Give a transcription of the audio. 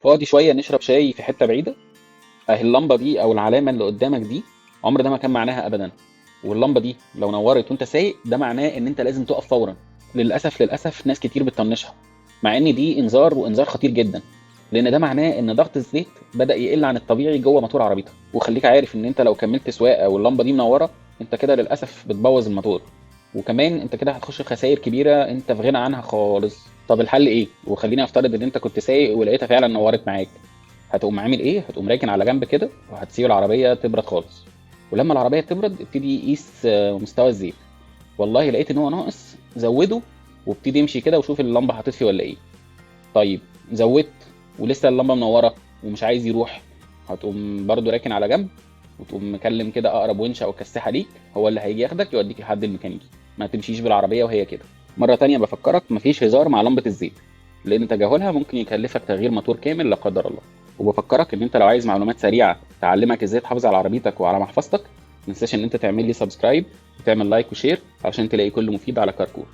فاضي شوية نشرب شاي في حتة بعيدة. اهي اللمبة دي او العلامة اللي قدامك دي عمر ده ما كان معناها ابدا، واللمبه دي لو نورت وانت سايق ده معناه ان انت لازم تقف فورا. للاسف للاسف ناس كتير بتطنشها، مع ان دي انذار، وانذار خطير جدا، لان ده معناه ان ضغط الزيت بدا يقل عن الطبيعي جوه موتور عربيتك. وخليك عارف ان انت لو كملت سواقة واللمبه دي منورة انت كده للاسف بتبوظ الموتور، وكمان انت كده هتخش في خسائر كبيرة انت في غنى عنها خالص. طب الحل ايه؟ وخليني افترض ان انت كنت سايق ولقيتها فعلا نورت معاك، هتقوم عامل ايه؟ هتقوم راكن على جنب كده وهتسيب العربية تبرد خالص، ولما العربية تبرد ابتدي قيس مستوى الزيت. والله لقيت ان هو ناقص زوده وابتدي امشي كده وشوف اللمبة هتطفي ولا ايه. طيب زودت ولسه اللمبة منورة ومش عايز يروح، هتقوم برضو راكن على جنب وتقوم مكلم كده اقرب ونش او كساحه ليك، هو اللي هيجي ياخدك يوديك لحد الميكانيكي. ما تمشيش بالعربية وهي كده. مرة تانية بفكرك مفيش هزار مع لمبة الزيت، لان تجاهلها ممكن يكلفك تغيير موتور كامل لا قدر الله. وبفكرك ان انت لو عايز معلومات سريعة تعلمك ازاي تحافظ على عربيتك وعلى محفظتك، ما تنساش ان انت تعمل لي subscribe وتعمل like و share علشان تلاقي كل مفيد على كاركور.